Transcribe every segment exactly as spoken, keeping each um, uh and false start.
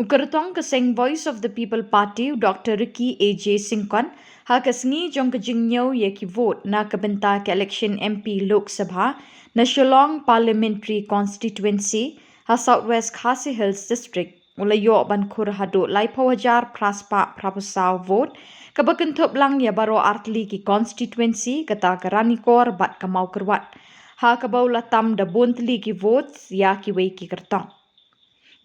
U kyrtong ka seng Voice of the People Party, u Doctor Ricky A J Syngkon, ha ka sngi jong ka jingñiew ïa ki vote na ka bynta ka election M P Lok Sabha na Shillong Parliamentary Constituency ha South West Khasi Hills District, u la ïoh ban khur haduh laiphew hajar phra spah phraphew saw vote, kaba kynthup lang ïa baroh artylli ki constituency, kata ka Ranikor bad ka Mawkyrwat, ha kaba u la tam da bun tylli ki vote ïa kiwei ki kyrtong.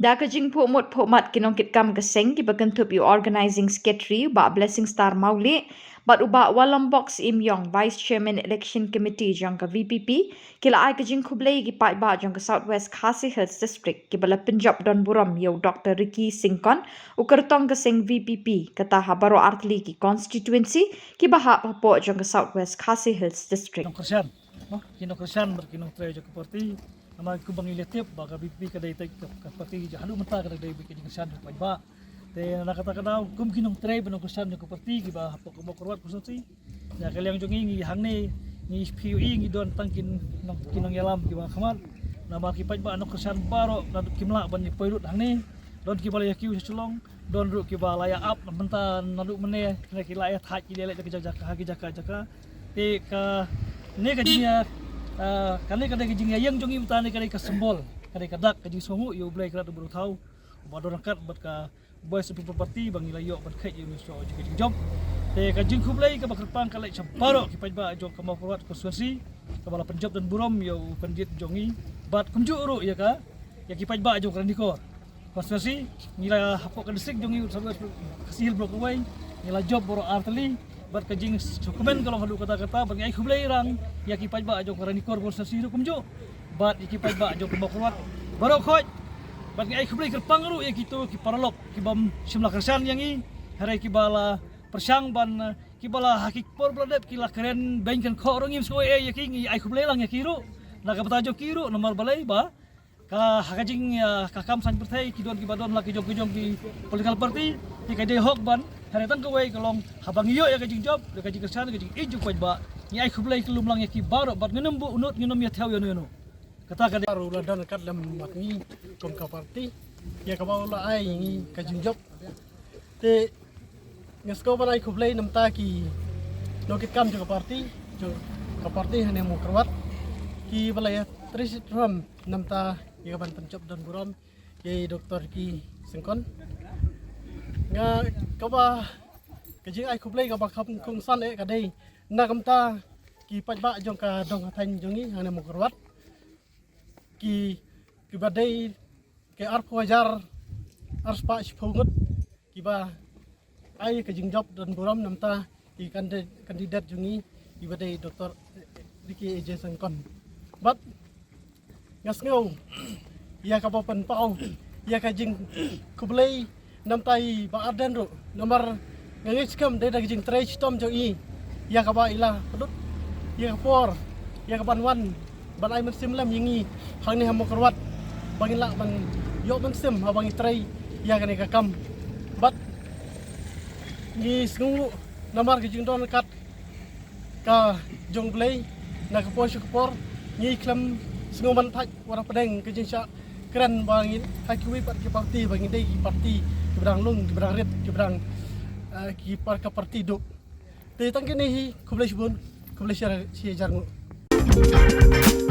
Da ka jingphuh mut phuh mat ki nongkitkam ka seng, kiba kynthup ïa u Organising Secretary, u Bah Blessing Star Mawlieh, bad u Bah Wallombok Syiem Ïong, Vice Chairman Election Committee jong ka V P P, ki la ai ka jingkhublei ïa ki paidbah jong ka South West Khasi Hills District, kiba la pynjop don burom ïa u Doctor Ricky Syngkon, u kyrtong ka seng V P P, kata ha baroh artylli ki constituency, kiba hap hapoh jong ka South West Khasi Hills District. Nongkyrshan, no? Ki nongkyrshan bad ki nongtrei jong ka party. Namar kumba ngi la tip ba ka V P P ka dei ka, ka party jong haduh mynta ka dei ka jingkyrshan jong paidbah. Te na kata ka daw kum ki nongtrei bad nongkyrshan jong ka party kiba hapoh ka Mawkyrwat constituency, na ka liang jong ngi, ngi hangne ngi phi ïohi ngi don tang ki nong, ki nongïalam kiba khmat. Namar ki paidbah nongkyrshan baroh naduh kim lah ban ïa poi lut hangne. Don kiba la ïa kiew sha Shillong, don ruh kiba la ïa ap na mynta naduh mynne, kane ki la ïa thait ki leh leh da ki jaka jaka ha ki jaka jaka. Te kane ka jingïa, ah, kane ka dei ka jingïaïeng jong ngi mynta ne, ka dei ka symbol, ka dei ka dak ka jingsngewnguh ïa U Blei Kynrad Bynriew Thaw, uba don ryngkat bad ka Voice of People Party ba ngi la ïoh ban kheit ïa u sha jingkit jingjop. Te ka jingkhublei kaba kyrpang ka leit sha baroh ki paidbah jong ka Mawkyrwat constituency, kaba la pynjop don burom ïa u candidate jong ngi, bad kumjuh ruh ïa ka, ïa ki paidbah jong ka Ranikor constituency. Ngi la hapoh ka district jong ngi, South West Khasi Hills Block wei, ngi la jop baroh artylli, bad ka jingsngewkmen ka long haduh katta katta, bad ngi ai khublei rang ïa ki paidbah jong ka Ranikor constituency ruh kumjuh, bad ïa ki paidbah jong ka Mawkyrwat baroh khoit, bad ngi ai khublei kyrpang ruh ïa kito ki paralok ki bym shym la kyrshan ïa ngi, hynrei kiba la pyrshang ban, eh, kiba la ha ki por ba la dep ki la kren beiñ kren khoh ruh ngim sngew ei ei ïa ki, ngi ai khublei lang ïa ki ruh. Na ka bynta jong ki ruh, namar balei ba ka ha ka jing, eh, ka kam saiñ pyrthei ki don kiba don la ki jong ki jong ki political party, te ka dei hok ban, hynrei tang kawei ka long haba ngi ïoh ïa ka jingjop, ïa ka jingkyrshan, ïa ka jingïeit jong paidbah, ngi ai khublei kyllum lang ïa ki baroh, bad ngin ym buh nud, ngin ym ïa thew ïano ïano. Kata ka dei. Ruh la don kat lem mat ngi kum ka party, ïa kaba u la ai ngi ka jingjop. Te nga sngewbha ban ai khublei namta ki nongkitkam jong ka party, jong ka party hangne Mawkyrwat, kiba la ïa trei shitrum namta ïa ka ban pynjop don burom ïa i Doctor Ricky Syngkon. Nga kaba ka jingai khublei kaba kham kongsan eh ka dei na ka bynta ki paidbah jong ka dong ka thaiñ jong ngi hangne Mawkyrwat, ki, kiba dei ki arphew hajar arspah shiphew ngut kiba ai ka jingjop don burom namta i kande-, kandidet jong ngi iba dei Doctor Ricky A J Syngkon. Bad nga sngew ïa kaba pynpaw ïa ka jingkhublei namta i Bah Ardent ruh, namar nga ngeit skhem dei da ka jingtrei shitom jong i ïa kaba i la pynlut ïa ka por ïa ka ban wan ban ai mynsiem lem ïa ngi hangne ha Mawkyrwat, ba ngin lah ban ïoh mynsiem haba ngi trei ïa kane ka kam. Bad ngi sngewnguh namar ka jingdon kat ka jong U Blei, na ka por sha ka por ngi khlem sngew ban thait wat hapdeng ka jingshah kren ba ngi ha kiwei pat ki party ba ngi dei ki party kiba dang lung, kiba dang rit, kiba dang, eh, ki par-, ka party duh. Te tang kine hi, khublei shibun, khublei shi hajar, shi hajar nguh.